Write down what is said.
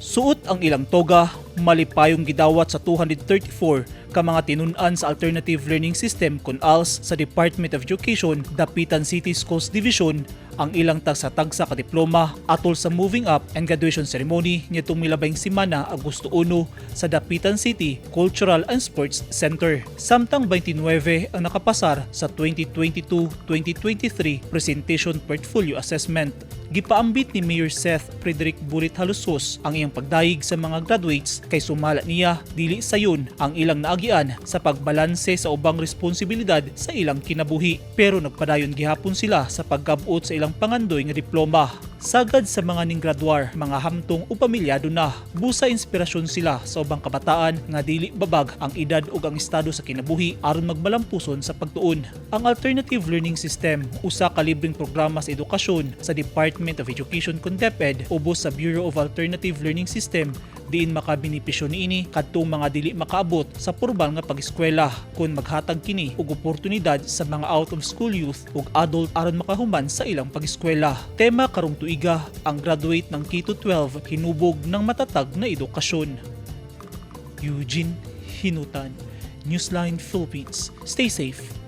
Suot ang ilang toga, malipayong gidawat sa 234 ka mga tinun-an sa Alternative Learning System kon ALS sa Department of Education, Dapitan City Schools Division ang ilang tagsa-tagsa ka diploma atol sa moving up and graduation ceremony nitong milabayng semana, Agosto 1, sa Dapitan City Cultural and Sports Center. Samtang 29 ang nakapasar sa 2022-2023 Presentation Portfolio Assessment. Gipaambit ni Mayor Seth Frederick Burit Jalosjos ang iyang pagdayeg sa mga graduates kay sumala niya dili sayon ang ilang naagian sa pagbalanse sa ubang responsibilidad sa ilang kinabuhi, pero nagpadayon gihapon sila sa paggabot sa ilang pangandoy nga diploma. Sagad sa mga ninggraduar, mga hamtong o pamilyado na, busa inspirasyon sila sa ubang kabataan nga dili babag ang edad ug ang estado sa kinabuhi aron magmalampuson sa pagtuon. Ang Alternative Learning System, usa ka libreng programa sa edukasyon sa Department of Education kon DepEd ubos sa Bureau of Alternative Learning System, diin makabenepisyo niini kadtong mga dili makaabot sa pormal nga pag-eskwela kun maghatag kini og oportunidad sa mga out of school youth ug adult aron makahuman sa ilang pag-eskwela. Tema karong tuiga, ang graduate ng K-12 hinubog ng matatag na edukasyon. Eugene Hinutan, Newsline Philippines. Stay safe.